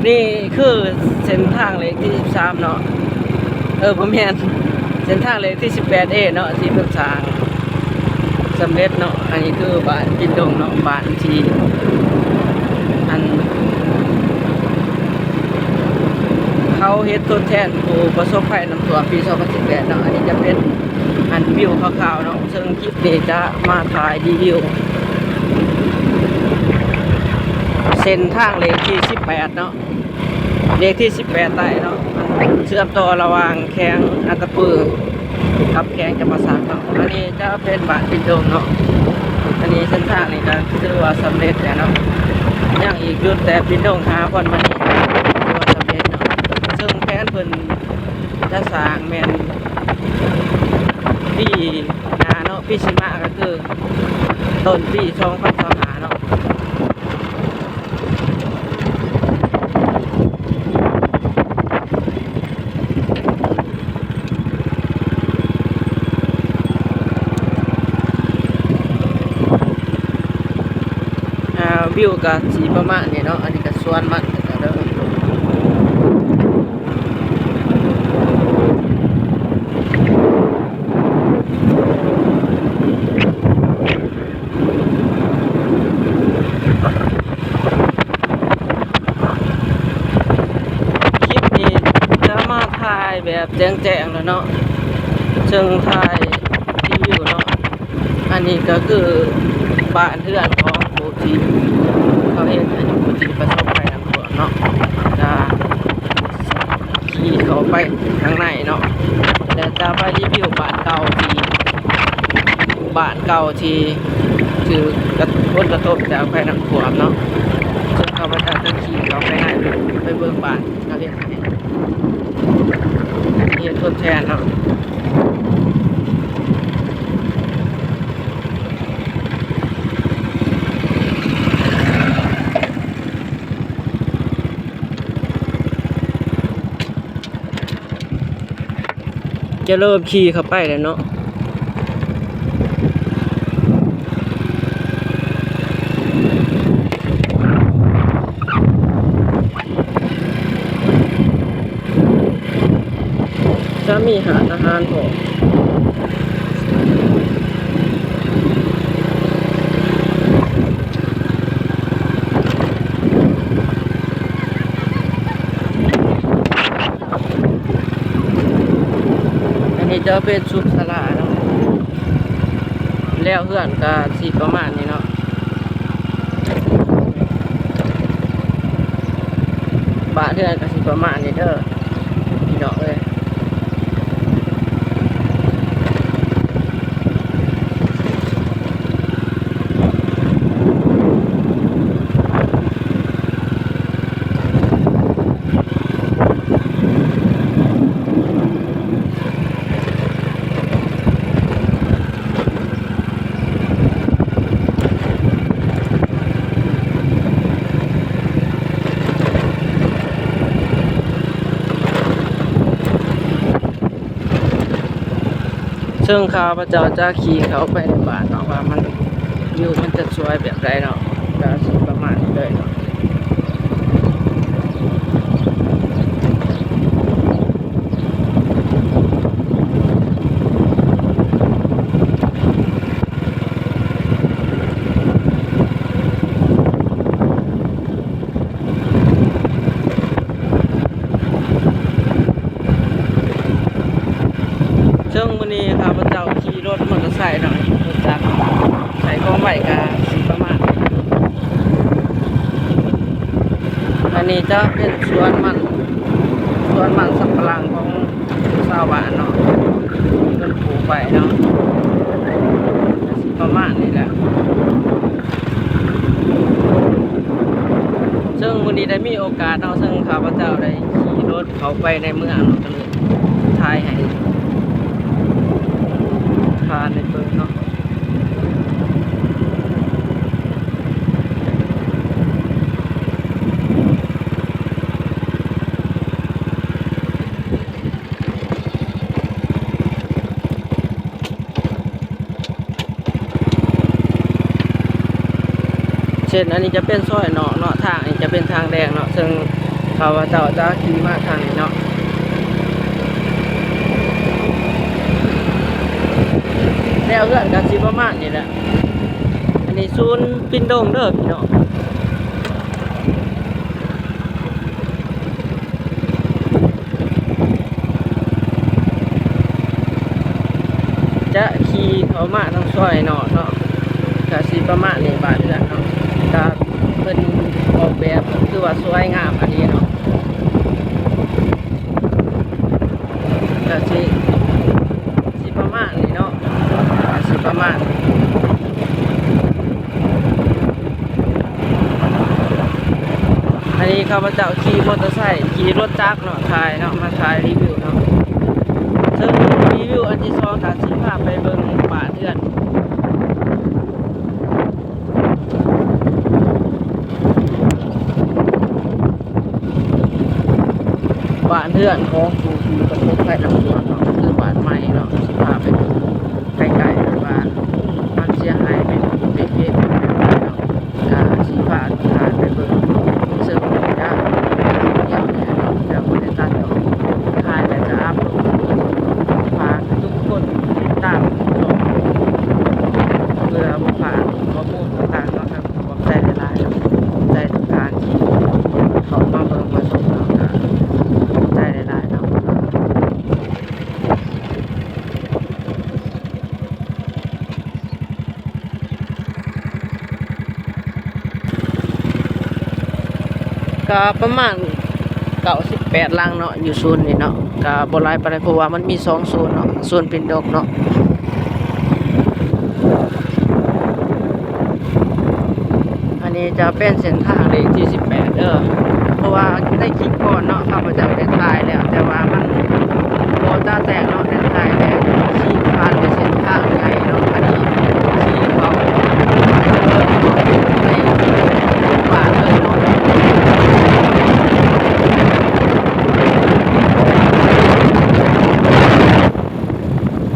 ນີ້ຄືເສັ້ນທາງເລກທີສິບສາມເນາະ ເອີ ບໍ່ແມ່ນ ເສັ້ນທາງເລກທີສິບແປດເອເນາະ ທີ່ເພິ່ນສ້າງສຳເລັດເນາະ. ອັນນີ້ຄືບ້ານປິ່ນດົງເນາະ ບ້ານທີ່ ອັນ ເຂົາເຮັດທົດແທນຜູ້ປະສົບໄພນ້ຳຖ້ວມປີສອງພັນສິບແປດເນາະ. ອັນນີ້ຈະເປັນ ອັນ ວິວຄາວໆເນາະ ເຊິ່ງຄລິບນີ້ຈະມາຖ່າຍຣີວິວເສັ້ນທາງເລກທີສິບແປດເນາະ ເລກທີສິບແປດໃຕ້ເນາະ ເຊື່ອມຕໍ່ລະຫວ່າງແຂວງອັດຕະປືກັບແຂວງຈຳປາສັກເນາະ. ອັນນີ້ຈະເປັນບ້ານປິ່ນດົງເນາະ ອັນນີ້ເສັ້ນທາງນີ້ກໍຖືວ່າສຳເລັດແລ້ວເນາະ ຍັງອີກຈຸດແຕ່ປິ່ນດົງຫາຄອນມະນີ ຖືວ່າສຳເລັດເນາະ. ເຊິ່ງແຜນເພິ່ນຈະສ້າງແມ່ນ ປີໜ້າເນາະ ປີຊິມາກໍຄືຕົ້ນປີສອງພັນຊາວຫ້າເນາະ. ອ່າ ວິວກໍຊິປະມານນີ້ເນາະ ອັນນີ້ກໍສວນມັນເດີ. ຄລິບນີ້ຈະມາຖ່າຍແບບແຈ້ງໆແລ້ວເນາະ ເຊິ່ງຖ່າຍຣີວິວເນາະ. ອັນນີ້ກໍຄືບ້ານເຮືອນຂອງຜູ້ທີ່ເຂົາເຮັດໃຫ້ຜູ້ທີ່ປະສົບໄພນ້ຳຖ້ວມເນາະ ຈະຂີ່ເຂົ້າໄປຂ້າງໃນເນາະ ແລະ ຈະໄປຣີວິວບ້ານເກົ່າທີ່ ບ້ານເກົ່າທີ່ຖືກກະ ຜົນກະທົບຈາກໄພນ້ຳຖ້ວມເນາະ. ເຊິ່ງຂ້າພະເຈົ້າຈະຂີ່ເຂົ້າໄປໃນ ໄປເບິ່ງບ້ານເຂົາເຮັດໃຫ້ ເຮັດທົດແທນເນາະ. ຈະເລີ່ມຂີ່ເຂົ້າໄປແລ້ວເນາະ. ຈະມີຮ້ານອາຫານພ້ອມ. ອັນນີ້ຈະເປັນສຸກສາລາເນາະ ແລ້ວເຮືອນກະຊິປະມານນີ້ເນາະ ບ້ານເຮືອນກະຊິປະມານນີ້ເດີ ພີ່ນ້ອງເອີຍ. ເຊິ່ງຂ້າພະເຈົ້າຈະຂີ່ເຂົ້າໄປໃນບ້ານເນາະ ວ່າມັນ ວິວມັນຈະສວຍແບບໃດເນາະ ກະຊິປະມານນີ້ເລີຍເນາະ. ເຊິ່ງມື້ນີ້ຂ້າພະເຈົ້າຂີ່ລົດມໍເຕີໄຊເນາະ ລົດຈັກ ໃສ່ຂອງໄວ້ກະຊິປະມານ ອັນນີ້ຈະເປັນສວນມັນ ສວນມັນສຳປະຫຼັງຂອງຊາວບ້ານເນາະ ເພິ່ນປູກໄວ້ເນາະ ກະຊິປະມານນີ້ແຫຼະ. ເຊິ່ງມື້ນີ້ໄດ້ມີໂອກາດເນາະ ເຊິ່ງຂ້າພະເຈົ້າໄດ້ຂີ່ລົດເຂົ້າໄປໃນເມືອງເນາະ ກໍເລີຍຖ່າຍໃຫ້ທ່ານໄດ້ເບິ່ງເນາະ. ເຊັ່ນ ອັນນີ້ຈະເປັນຊອຍນອກເນາະ ທາງນີ້ຈະເປັນທາງແດງເນາະ ເຊິ່ງເຂົ ຂ້າພະເຈົ້າຈະຂີ່ມາທາງນີ້ເນາະ ແນວເຮືອນກະຊິປະມານນີ້ແຫຼະ. ອັນນີ້ສູນປິ່ນດົງເດີພີ່ນ້ອງ. ຈະຂີ່ເຂົ້າມາທາງຊອຍນອກເນາະ ກະຊິປະມານນີ້ ບ້ານເຮືອນເນາະ ກະເພິ່ນອອກແບບຄືວ່າສວຍງາມອີ່ຫຼີເນາະ ກະຊິ ຊິປະມານນີ້ເນາະ ກະຊິປະມານ ອັນນີ້ຂ້າພະເຈົ້າຂີ່ມໍເຕີໄຊ ຂີ່ລົດຈັກເນາະ ຖ່າຍເນາະ ມາຖ່າຍຣີວິວເນາະ ເຊິ່ງຣີວິວອັນທີສອງ ກະຊິພາໄປເບິ່ງບ້ານເຮືອນ ບ້ານເຮືອນຂອງຜູ້ທີ່ປະສົບໄພນ້ຳຖ້ວມເນາະ ຄືບ້ານໃໝ່ເນາະ ຊິພາໄປເບິ່ງໃກ້ໆ ວ່າມັນເສຍຫາຍເປັນເປັນເພດເປັນແບບໃດເນາະ ກະຊິພາ ພາໄປເບິ່ງ ເຊິ່ງຈະ ຈະບໍ່ໄດ້ຕັດອອກ ຖ່າຍແລ້ວຈະອັບລົງ ຝາກທຸກຄົນຕິດຕາມຊ່ອງ ເພື່ອບໍ່ພາດຂໍ້ມູນຕ່າງໆເນາະ. ຂອບໃຈຫຼາຍໆ ຂອບໃຈທຸກທ່ານທີ່ເຂົ້າມາເບິ່ງມາຊົມເນາະ ກະຂອບໃຈຫຼາຍໆເນາະ. ກະປະມານເກົ້າສິບແປດຫຼັງເນາະ ຢູ່ໂຊນນີ້ເນາະ ກະບໍ່ຫຼາຍປານໃດ ເພາະວ່າມັນມີສອງໂຊນເນາະ ໂຊນປິ່ນດົງເນາະ. ອັນນີ້ຈະເປັນເສັ້ນທາງເລກທີສິບແປດເດີ ເພາະວ່າໃນຄລິບກ່ອນເນາະ ຂ້າພະເຈົ້າໄດ້ຖ່າຍແລ້ວ ແຕ່ວ່າມັນບໍ່ຕາແຕກເນາະ ໄດ້ຖ່າຍແລ້ວ ຂີ່ຜ່ານເປັນເສັ້ນທາງໃຫຍ່ເນາະ ອັນນີ້ຂີ່ເຂົ້າໃນປ່າເລີຍເນາະ.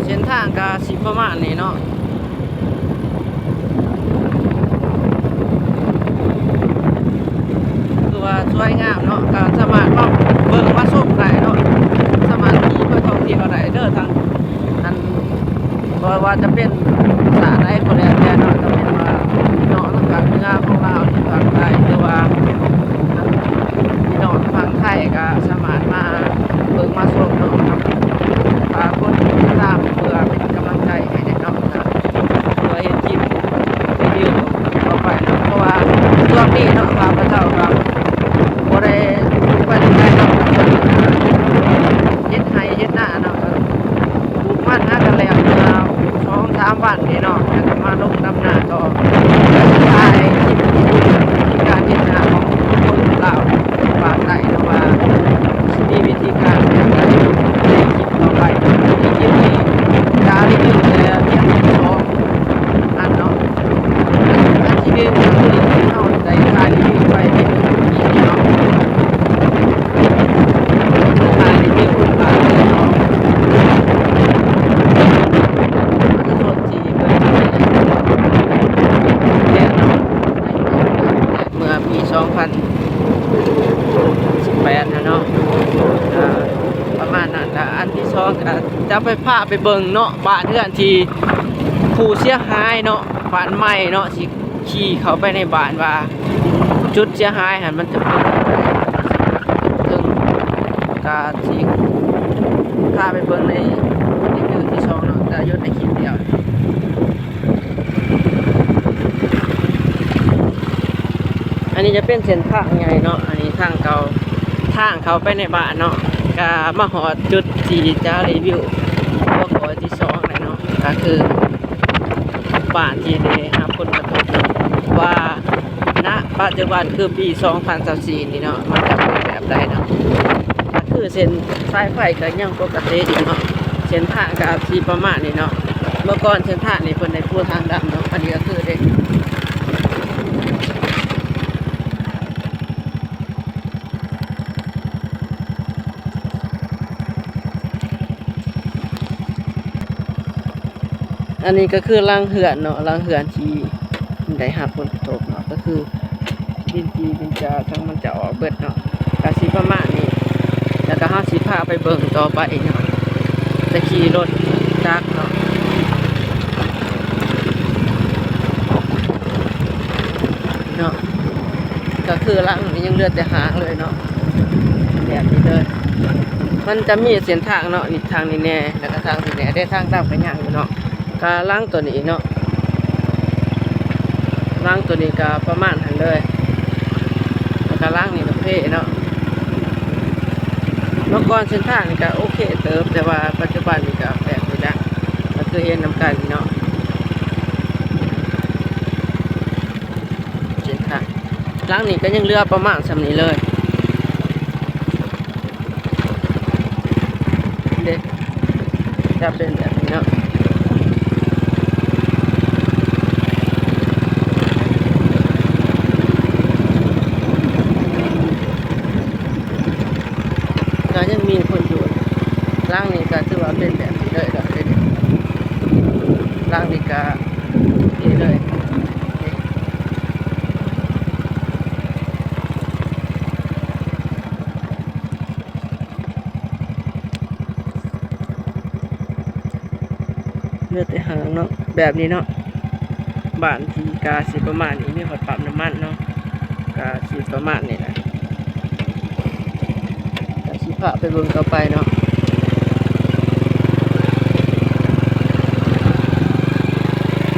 ເສັ້ນທາງກະຊິປະມານນີ້ເນາະ ຄືວ່າສວຍງາມເນາະ ກະສາມາດມາເບິ່ງມາຊົມໄດ້ເນາະ ສາມາດຂີ່ໄປທ່ອງທ່ຽວໄດ້ເດີ ທັງ ອັນ ບໍ່ວ່າຈະເປັນພາສາໃດກໍແລ້ວແຕ່ເນາະ ຈະເປັນວ່າພີ່ນ້ອງທາງພາກເໜືອຂອງລາວ ທີ່ພາກໃຕ້ ຫຼືວ່າພີ່ນ້ອງທາງໄທ ກະສາມາດມາເບິ່ງມາຊົມເນາະ ຝາກກົດຕິດຕາມເພື່ອເປັນກຳລັງໃຈໃຫ້ແດ່ເນາະ ເພື່ອເຮັດຄລິບຣີວິວຕໍ່ໄປເນາະ ເພາະວ່າຊ່ວງນີ້ເນາະ ຂ້າພະເຈົ້າກະບໍ່ໄດ້ໄປທາງໃດເນາະ ເຮັດໄຮ່ເຮັດນາເນາະ ປູກມັນຫາກັນແລ້ວເມື່ອສອງສາມວັນນີ້ເນາະ ແລ້ວກະມາລົງດຳນາຕໍ່ ຖ່າຍຄລິບການເຮັດນາຂອງຄົນລາວ ປາກໃຕ້ເນາະ ວ່າຊິມີວິທີການແບບໃດໃນຄລິບຕໍ່ໄປ. ໃນຄລິບນີ້ຈະຣີວິວແຕ່ພຽງສອງອັນເນາະ ອັນທີໜຶ່ງກະຄືເຮົາໄດ້ຖ່າຍຣີວິວໄປໃນມື້ກີ້ເນາະ ຖ່າຍຣີວິວປາກໃຕ້ເນາະ ປະຊາຊົນທີ່ເພິ່ນ ເມື່ອປີສອງພັນສິບແປດຫັ້ນເນາະ ກະປະມານນັ້ນລະ. ອັນທີສອງກະຈະໄປພາໄປເບິ່ງເນາະ ບ້ານເຮືອນທີ່ຜູ້ເສຍຫາຍເນາະ ບ້ານໃໝ່ເນາະ ຊິຂີ່ເຂົ້າໄປໃນບ້ານວ່າຈຸດເສຍຫາຍຫັ້ນມັນຈະເປັນ ເຊິ່ງກະຊິພາໄປເບິ່ງໃນຣີວິວທີສອງເນາະ ຈະຢຸດໃນຄລິບດຽວ. ອັນນີ້ຈະເປັນເສັ້ນທາງໃຫຍ່ເນາະ ອັນນີ້ທາງເກົ່າ ທາງເຂົ້າໄປໃນບ້ານເນາະ ກະມາຮອດຈຸດທີ່ຈະຣີວິວຫົວຂໍ້ທີສອງແລ້ວເນາະ ກະຄືບ້ານທີ່ໄດ້ຮັບຜົນກະທົບເນາະ ວ່າ ນະປັດຈຸບັນຄືປີສອງພັນຊາວສີ່ນີ້ເນາະ ມັນຈະເປັນແບບໃດເນາະ ກະຄືເສັ້ນສາຍໄຟກະຍັງປົກກະຕິຢູ່ເນາະ ເສັ້ນທາງກະຊິປະມານນີ້ເນາະ ເມື່ອກ່ອນເສັ້ນທາງນີ້ເພິ່ນໄດ້ປູທາງດຳເນາະ ອັນນີ້ກະຄືເດ້ ອັນນີ້ກະຄືຫຼັງເຮືອນເນາະ ຫຼັງເຮືອນທີ່ໄດ້ຮັບຜົນກະທົບເນາະ ກະຄືດິນຈີ່ດິນຈາທັງມັນຈະອອກເບິດເນາະ ກະຊິປະມານນີ້ ແລ້ວກະເຮົາຊິພາໄປເບິ່ງຕໍ່ໄປເນາະ ຈະຂີ່ລົດຈັກເນາະ ເນາະ ກະຄືຫຼັງນີ້ຍັງເຫຼືອແຕ່ຫາງເລີຍເນາະ ແບບນີ້ເລີຍ ມັນຈະມີເສັ້ນທາງເນາະ ນີ້ທາງນີ້ແດ່ ແລ້ວກະທາງນີ້ແດ່ ແຕ່ທາງດຳກະຍາກຢູ່ເນາະ. ກະຫຼັງໂຕນີ້ເນາະ ຫຼັງໂຕນີ້ກະປະມານຫັ້ນເລີຍ ແລ້ວກະຫຼັງນີ້ກະເພເນາະ ເມື່ອກ່ອນເສັ້ນທາງນີ້ກະໂອເຄເຕີບ ແຕ່ວ່າປັດຈຸບັນນີ້ກະແປກໄປແລ້ວ ກະຄືເຫັນນຳກັນເນາະ ເສັ້ນທາງ ຫຼັງນີ້ກະຍັງເຫຼືອປະມານສ່ຳນີ້ເລີຍ. ເດ້ ຈະເປັນແບບນີ້ເນາະ ກະຍັງມີຄົນຢູ່ ຫຼັງນີ້ກະຖືວ່າເປັນແບບນີ້ເລີຍ ຫຼັງນີ້ກະນີ້ເລີຍ. ເຫຼືອແຕ່ຫາງເນາະ ແບບນີ້ເນາະ ບ້ານທີ່ກະຊິປະມານນີ້ ມີຮອດປ້ຳນ້ຳມັນເນາະ ກະຊິປະມານນີ້ແຫຼະ ກະຊິພາໄປເບິ່ງຕໍ່ໄປເນາະ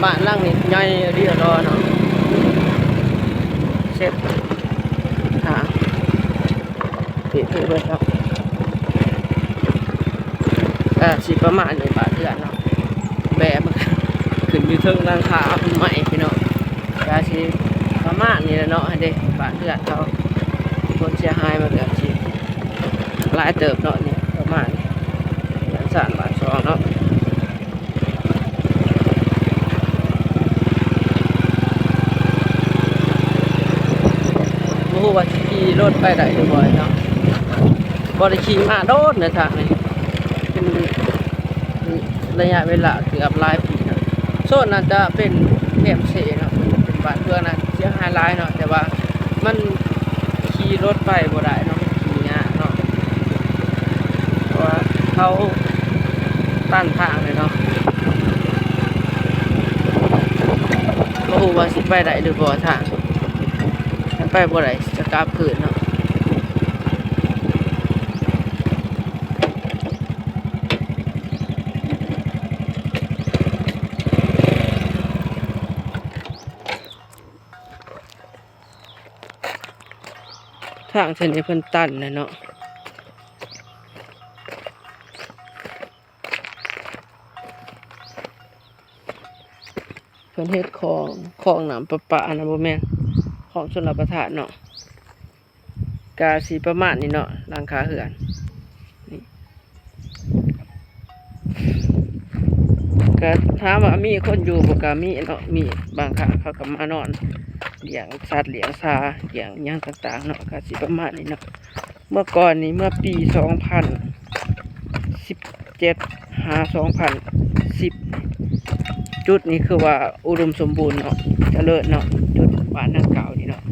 ບ້ານຫຼັງນີ້ໃຫຍ່ອີ່ຫຼີເນາະ ເຊັບທາງ ເປະເພິ່ນເບິດເນາະ ກະຊິປະມານນີ້ບ້ານເຮືອນເນາະ ແບບມັນຂຶ້ນຢູ່ເທິງຫຼັງຄາໄມ້ພີ່ນ້ອງ ກະຊິປະມານນີ້ແຫຼະເນາະ ຫັ້ນເດ້ ບ້ານເຮືອນເຂົາ ຄົນເສຍຫາຍມັນກະຊິຫຼາຍເຕີບເນາະ ນີ້ປະມານນີ້ ບ້ານຊານບ້ານຊ່ອງເນາະ. ບໍ່ຮູ້ວ່າຊິຂີ່ລົດໄປໄດ້ຫຼືບໍ່ເນາະ ບໍ່ໄດ້ຂີ່ມາດົນແລ້ວທາງນີ້ ເປັນໄລຍະເວລາເກືອບຫຼາຍປີແລ້ວ ໂຊນນັ້ນຈະເປັນແຄມເຊເນາະ ເປັນ ເປັນບ້ານເມືອງນະ ເສຍຫາຍຫຼາຍເນາະ ແຕ່ວ່າມັນ ຂີ່ລົດໄປບໍ່ໄດ້ເນາະ ມັນຍາກເນາະ ເພາະວ່າເຂົາຕັນທາງເລີຍເນາະ ບໍ່ຮູ້ວ່າຊິໄປໄດ້ຫຼືບໍ່ທາງ ຄັນໄປບໍ່ໄດ້ຈະກັບຄືນເນາະ. ທາງເສັ້ນນີ້ເພິ່ນຕັນແລ້ວເນາະ ເພິ່ນເຮັດຄອງ ຄອງນ້ຳປະປານະ ບໍ່ແມ່ນ ຄອງຊົນລະປະທານເນາະ ກະຊິປະມານນີ້ເນາະ ຫຼັງຄາເຮືອນນີ້ ກະຖາມວ່າມີຄົນຢູ່ບໍ່ ກະມີເນາະ ມີ ບາງຄັ້ງເຂົາກະມານອນລ້ຽງສັດລ້ຽງຊາ ລ້ຽງຫຍັງຕ່າງໆເນາະ ກະຊິປະມານນີ້ເນາະ ເມື່ອກ່ອນນີ້ ເມື່ອປີສອງພັນສິບເຈັດຫາສອງພັນສິບ ຈຸດນີ້ຄືວ່າອຸດົມສົມບູນເນາະ ຈະເລີນເນາະ ຈຸດບ້ານນາງກ່າວນີ້ເນາະ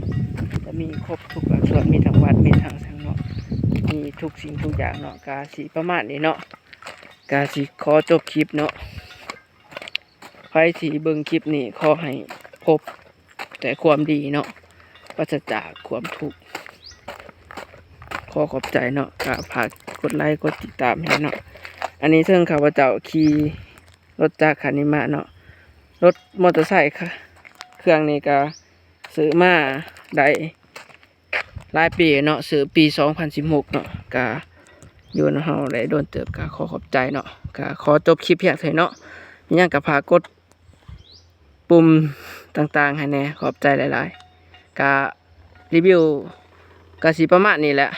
ຈະມີຄົບທຸກພາກສ່ວນ ມີທັງວັດ ມີທັງຫຍັງເນາະ ມີທຸກສິ່ງທຸກຢ່າງເນາະ ກະຊິປະມານນີ້ເນາະ ກະຊິຂໍຈົບຄລິບເນາະ ໃຜທີ່ເບິ່ງຄລິບນີ້ ຂໍໃຫ້ພົບແຕ່ຄວາມດີເນາະ ປາສະຈາກຄວາມທຸກ ຂໍຂອບໃຈເນາະ ກະຝາກກົດໄລກົດຕິດຕາມໃຫ້ເນາະ ອັນນີ້ເຊິ່ງຂ້າພະເຈົ້າຂີ່ລົດຈັກຄັນນີ້ມາເນາະ ລົດມໍເຕີໄຊ ເຄື່ອງນີ້ກະຊື້ມາໄດ້ ຫຼາຍປີເນາະ ຊື້ປີສອງພັນສິບຫົກເນາະ ກະຢູ່ນຳເຮົາໄດ້ດົນເຕີບ ກະຂໍຂອບໃຈເນາະ ກະຂໍຈົບຄລິບພຽງເທົ່ານີ້ເນາະ ມີຫຍັງກະຝາກກົດປຸ່ມຕ່າງໆໃຫ້ແດ່ ຂອບໃຈຫຼາຍໆ ກະຣີວິວກະຊິປະມານນີ້ແຫຼະ